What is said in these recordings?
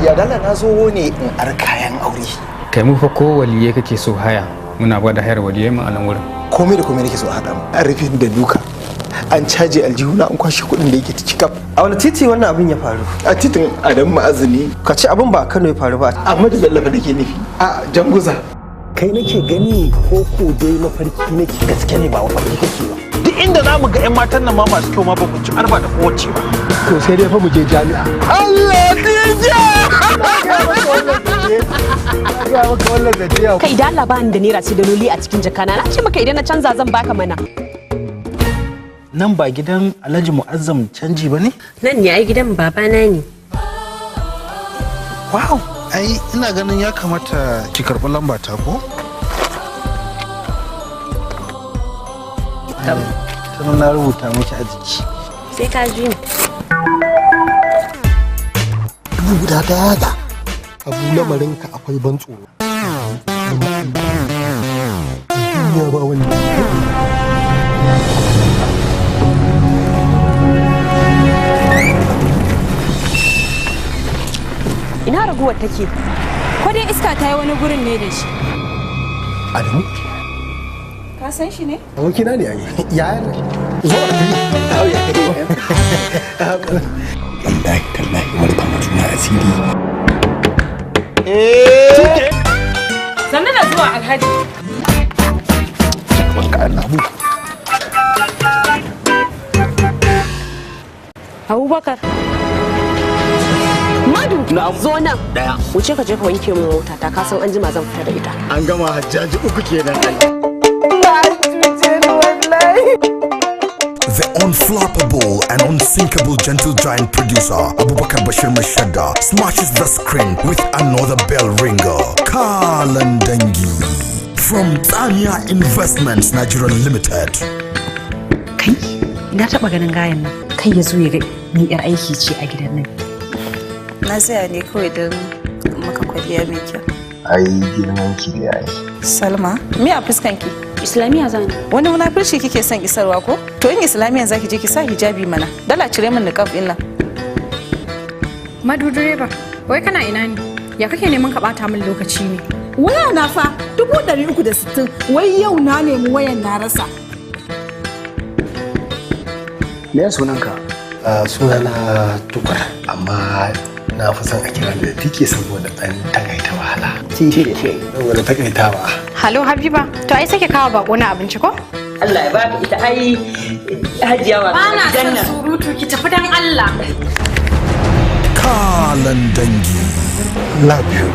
Hajiya, dala na zo ne in ar kayan aure. Kai, mu fa ko waliye kake so haya, muna ba da hayar waliyai mu a nan wurin. Komai da komai nake so a haɗa mu. An rufe ni da duka. An caje aljihuna, an kwashe kuɗin da yake ciki kaf. A wani titi wannan abin ya faru? A titin Adam Ma'azini. Ka ce abin ba a Kano ya faru ba. Ahmadu Bello fa nake nufi. A Janguza. Kai nake gani ko ko dai mafarki nake? Gaske ne, ba mafarki kake ba. Duk inda za mu ga 'yan matan nan ma masu kyau ma ba mu ci arba da kowace ba. To sai dai fa mu je jami'a. Allah DJ! Kai, idan Allah, bani da naira sai daloli a cikin jakana. Na ce maka idan na canza zan baka mana. Nan ba gidan Alhaji Mu'azzam Canji ba ne? Nan ne ai, gidan babana ne. Wow! Ai ina ganin ya kamata ki karɓi lamba ta ko? Tana na rubuta miki a jiki. Sai ka ji ni. Dubu guda daya ga abu, lamarinka akwai ban tsoro. Duniya ba wanda. Ina raguwar take? Ko dai iska ta yi wani gurin ne da shi. Adamu? Ka san shi ne? Abokina ne ai. Yaya ne? Zo a tafi. Wallahi tallahi mu rufa ma juna asiri. Sannu da zuwa, Alhaji. Wanka Allah mu. Abubakar. Madu, zo nan. Daya. Wuce ka je ka wanke min mota ta, kasan an jima zan fita da ita. An gama, Hajjaji uku kenan ai. The unflappable and unsinkable gentle giant producer Abubakar Bashir Maishadda smashes the screen with another bell ringer, Kalan Dangi. From Tanya Investments Nigeria Limited. Kai, na taba ganin gayan nan. Kai ya zo ya ga ni yar aiki ce a gidan nan. Na tsaya ne kawai don maka kwalliya mai kyau. Ai girman ki ne ai. Salma, me a fuskanki? Islamiyya zan. Wani munafurci kike son isarwa ko? To in Islamiyyan zaki je, ki sa hijabi mana. Dala cire min niqab din nan. Madu direba, wai kana ina ne? Ya kake neman ka bata min lokaci ne? Waya na fa 360,000, wai yau na nemi wayan na rasa. Me sunanka? Sunana Tukur, amma na fi son a kira da Tike saboda ɗan takaita wahala. Tike. Saboda takaitawa. Halo Habiba, to ai sake kawo bako na abinci ko? Allah ya baka ita ai hajiya wa. Ba na son surutu, ki tafi dan Allah. Kalan Dangi. Love you.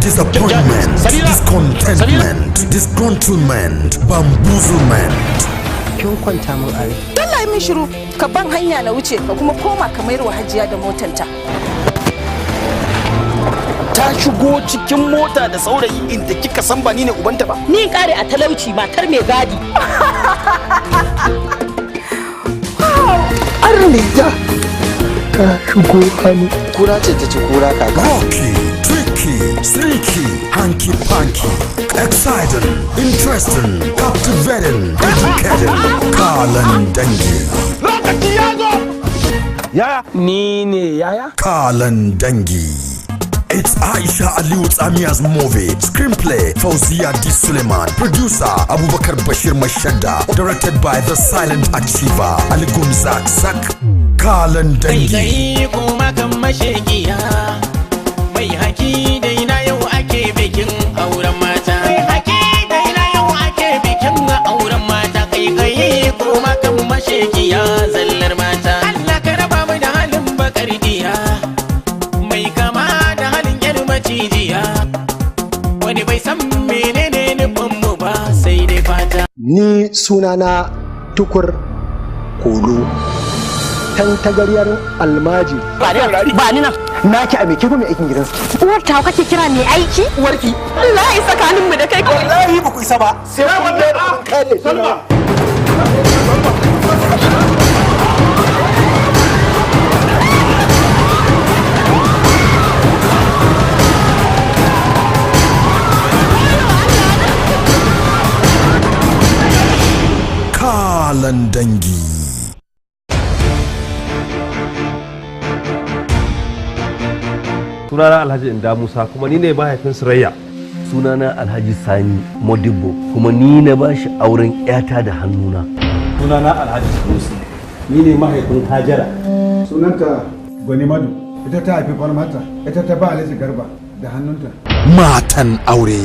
Disappointment, discontentment, disgruntlement, bamboozlement. Kin kwanta min a rai. Dalla yi min shiru, ka ban hanya na wuce, ka kuma koma ka mayar wa Hajiya da motanta. Ta shigo cikin mota da saurayi inda kika san ba ni ne ubanta ba. Ni kare a talauci, matar mai gadi. Arniya ta shigo hannu. Kura ce ta ci kura kaka. Rocky, tricky, sneaky, hanky panky. Exciting, interesting, captivating, educating. Kalan Dangi. Lokaci ya zo! Yaya? Ni ne yaya? Kalan Dangi. It's Aisha Aliyu Tsamiya's movie. Screenplay, Fauzia D. Suleiman. Producer, Abubakar Bashir Maishadda. Directed by the silent achiever, Ali Gumzak Sak. Kalan Dangi. Kuma kan mashekiya mai haki dai na yau ake bikin auren mata. Mai haki dai na yau ake bikin auren mata. Kai kai kuma kan mashekiya zallar mata. Allah ka raba mu da halin bakar diya mai kama da halin yar macijiya. Wani bai san menene nufin mu ba sai dai fata. Ni sunana Tukur Kolo. Tantagaryar almaji. Ba ni nan. Naki a me ke mai aikin gidansu? Uwar ta kake kira mai aiki? Uwarki. Allah ya tsakanin mu da kai. Wallahi ba ku isa ba. Sai kun da kare. Salma. Kalan Dangi. Sunana Alhaji Inda Musa, kuma ni ne mahaifin Surayya. Sunana Alhaji Sani Modibo, kuma ni na bashi auren 'yata da hannuna. Sunana Alhaji Sunusi, ni ne mahaifin Hajara. Sunanta Gwani Madu, ita ta haifi Falmata, ita ta ba Alhaji Garba da hannunta. Matan Aure.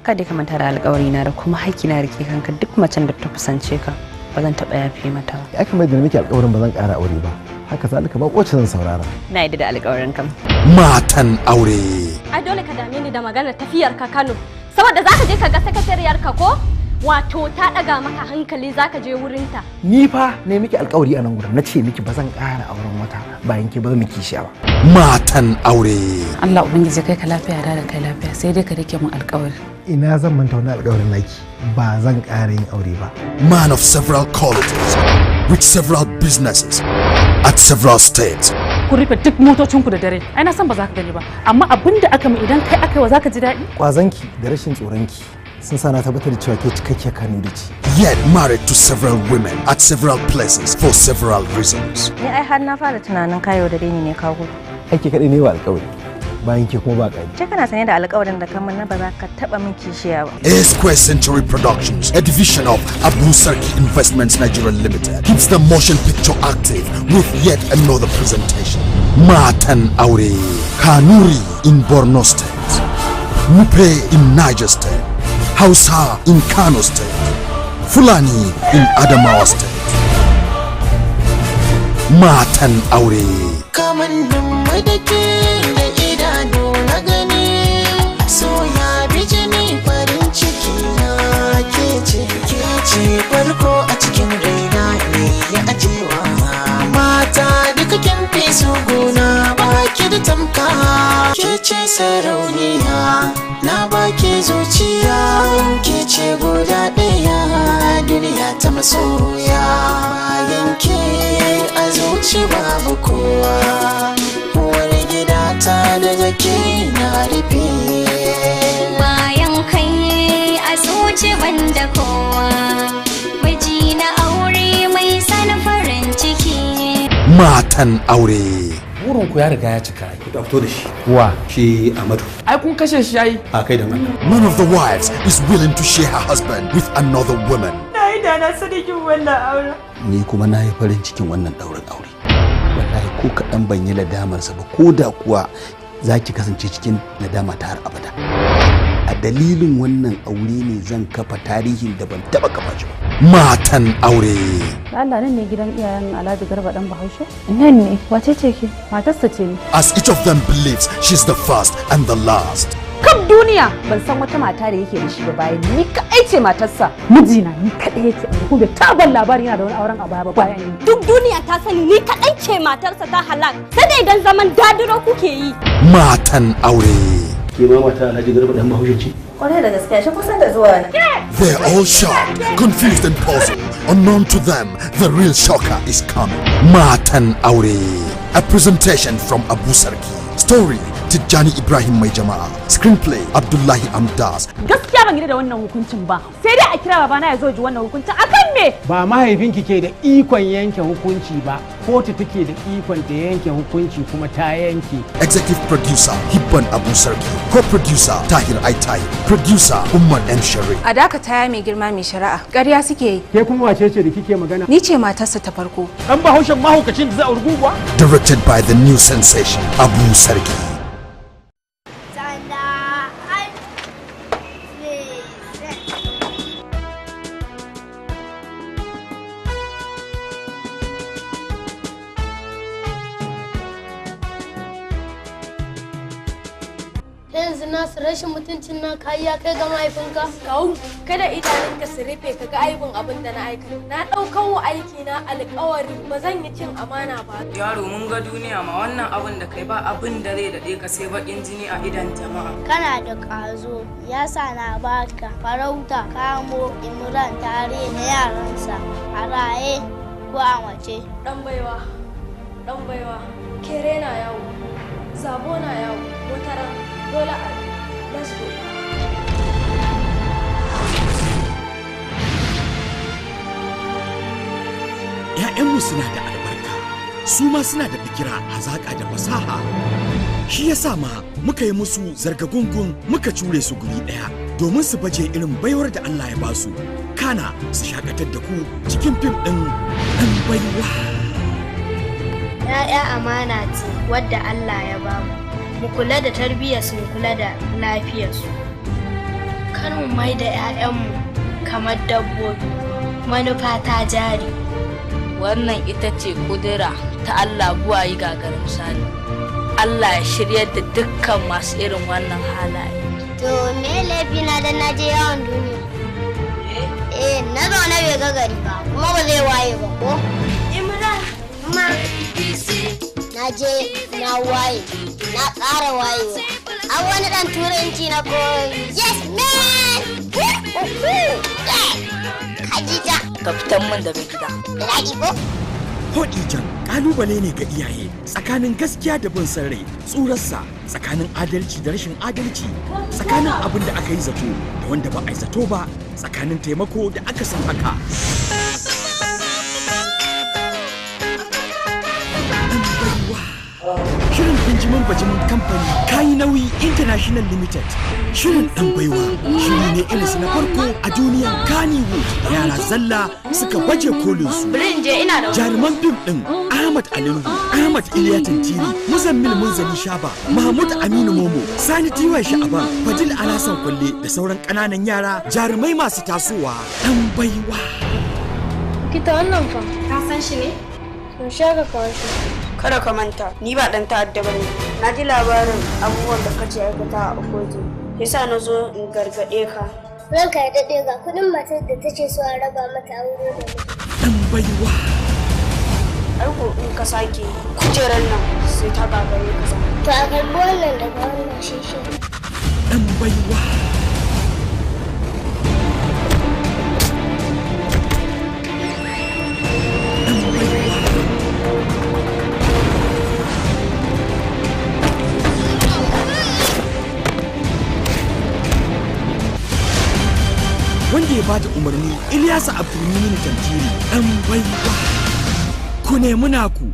Kada ka manta da alƙawari na da kuma haƙƙi na rike kanka, duk macen da ta kusance ka ba zan taɓa yafe mata ba. Ya kamar da nake alƙawarin ba zan ƙara aure ba. Haka zalika ba kowace zan saurara. Na yadda da alƙawarin kam. Matan Aure. Ai dole ka dame ni da maganar tafiyar ka Kano. Saboda zaka je ka ga sakatariyar ka ko? Wato ta ɗaga maka hankali zaka je wurinta. Ni fa ne miki alƙawari a nan gurin, na ce miki ba zan ƙara auren wata bayan ke ba zan miki kishiya ba. Matan Aure. Allah ubangiji kai ka lafiya da kai lafiya, sai dai ka rike mun alƙawari. Ina zan manta wani alƙawarin naki, ba zan ƙara yin aure ba. Man of several qualities, with several businesses, at several states. Ku rufe duk motocinku da dare, ai na san ba za ka gani ba, amma abin da aka mi idan kai aka yi wa za ka ji daɗi. Kwazanki da rashin tsoronki sun sa na tabbatar da cewa ke cikakkiyar Kanuri ce. Yet married to several women at several places for several reasons. Ni ai har na fara tunanin kayo da ni ne ka gudu. Ake kaɗai ne wa alƙawari, bayan ke kuma ba ƙari. Ce kana sanye da alƙawarin da kamar na ba za ka taɓa min kishiya ba. A Square Century Productions, a division of Abu Sarki Investments Nigeria Limited, keeps the motion picture active with yet another presentation. Matan Aure, Kanuri in Borno State, Nupe in Niger State, Hausa in Kano State, Fulani in Adamawa State. Matan Aure. Kamannin mu da ke da idanu na gani, so ya bi jini farin ciki na ke ce, ke ce farko a cikin raina ne ya ajewa. Mata duka kin fi su gona baki da tamka, ke ce sarauniya na baki zuciya, ke ce guda ɗaya duniya ta masoya. Bayan ke a zuci babu kowa, uwar gida ta da jaki na rufe. Bayan kai a zuci banda kowa, miji na aure mai san farin ciki. Matan Aure. Burin ku ya riga ya cika. Ku fito da shi. Wa? Shi Amadu. Ai kun kashe shi ai. A kai da Allah. None of the wives is willing to share her husband with another woman. Na yi da na sadikin wannan auren. Ni kuma na yi farin cikin wannan ɗaurin aure. Wallahi ko kaɗan ban yi nadamarsa ba, ko da kuwa za ki kasance cikin nadama ta har abada. A dalilin wannan aure ne zan kafa tarihin da ban taɓa kafa shi ba. Matan Aure. Allah, nan ne gidan iyayen Alhaji Garba dan Bahaushe? Nan ne, wace ce ke? Matarsa ce ni. As each of them believes she's the first and the last. Kam duniya ban san wata mata da yake da shi ba bayan ni kaɗai ce matarsa. Mijina ni kaɗai yake aure, kuma bai taɓa ban labari yana da wani auren a baya ba bayan ni. Duk duniya ta sani ni kaɗai ce matarsa ta halak. Sai dai idan zaman dadiro kuke yi. Matan Aure. Ke ma mata Alhaji Garba dan Bahaushe ce? Kwarai da gaskiya, shi kusan da zuwa ne. They're all shocked, confused and puzzled. Unknown to them, the real shocker is coming. Matan Aure. A presentation from Abu Sarki. Story, Tijjani Ibrahim Mai Jama'a. Screenplay, Abdullahi Amdas. Gaskiya ban yarda da wannan hukuncin ba. Sai dai a kira babana ya zo ji wannan hukuncin akan me? Ba mahaifinki ke da ikon yanke hukunci ba, kotu take da ikon ta yanke hukunci kuma ta yanke. Executive producer, Hibban Abu Sarki. Co-producer, Tahir Aitai. Producer, Umar M. Sharif. A dakata ya mai girma mai shari'a. Ƙarya suke yi. Ke kuma wace ce da kike magana? Ni ce matarsa ta farko. Dan Bahaushen mahaukacin da za a ruguwa? Directed by the new sensation, Abu Sarki. Yanzu nasu rashin mutuncin na kai ya kai ga mahaifinka? Kawu, kada idanunka su rufe ka ga aibin abin da na aikata. Na ɗaukar wa aiki na alƙawari ba zan yi cin amana ba. Yaro, mun ga duniya ma, wannan abin da kai ba abin da zai daɗe ka sai baƙin jini a idan jama'a. Kana da ƙazo, ya sa na baka farauta kamo Imran tare da yaransa a raye ko a mace. Ɗan baiwa, ɗan baiwa, kere na yawo, zabo na yawo, wataran dole a let's go. ‘Ya'yanmu suna da albarka, su ma suna da fikira, hazaƙa da fasaha. Shi ya sa ma muka yi musu zargagungun, muka cure su guri ɗaya domin su baje irin baiwar da Allah ya basu. Kana su shakatar da ku cikin fim ɗin Ɗan Baiwa. ‘Ya'ya amana ce wadda Allah ya bamu. Mu kula da tarbiyyarsu, mu kula da lafiyarsu. Kar mu mai da ‘ya'yanmu kamar dabbobi. Manufa ta jari. Wannan ita ce kudura ta Allah buwayi gagar misali. Allah ya shiryar da dukkan masu irin wannan halaye. To me laifi na dan na je yawon duniya? Eh, na zaune bai ga gari ba, kuma ba zai waye ba ko? Imran, ma. Na je na waye, na ƙara wayewa. An wani ɗan turanci na koyi. Yes, man! Khadija. Ka fitan min daga gida. Da daɗi ko? Hodijan kalubale ne ga iyaye tsakanin gaskiya da bin san rai, tsurarsa tsakanin adalci da rashin adalci, tsakanin abin da aka yi zato da wanda ba a yi zato ba, tsakanin taimako da aka san haka. Ɗan Baiwa. Shirin bincimin bajimin kamfani Kayi Nauyi International Limited. Shirin Ɗan Baiwa shiri ne irinsu na farko a duniyan Kannywood da yara zalla suka baje kolinsu. Bari in je ina da Jaruman fim ɗin Ahmad Alinuhu, Ahmad Iliya Tantiri, Muzammil Munzali Shaba, Mahmud Aminu Momo, Sani Tiwai Sha'aban, Fadil Alhassan Kwalle da sauran ƙananan yara jarumai masu tasowa. Ɗan Baiwa. Kita wannan fa. Ka san shi ne? Yaushe aka kawo shi? Kada ka manta, ni ba ɗan ta'adda ba ne. Na ji labarin abubuwan da kace aikata a Okoji. Yasa na zo in gargaɗe ka. Ranka ya daɗe, ga kuɗin matar da ta ce so a raba mata aure da miji. Ɗan Baiwa. Aiko in ka sake kujerar nan sai ta gagare ka zama. To a karɓi wannan daga wannan shi. Ɗan Baiwa. Ɗan Baiwa. Wanda ya bada umarni Ilyasu Abdulmumin Tantiri. Ɗan Baiwa. Ku nemi naku.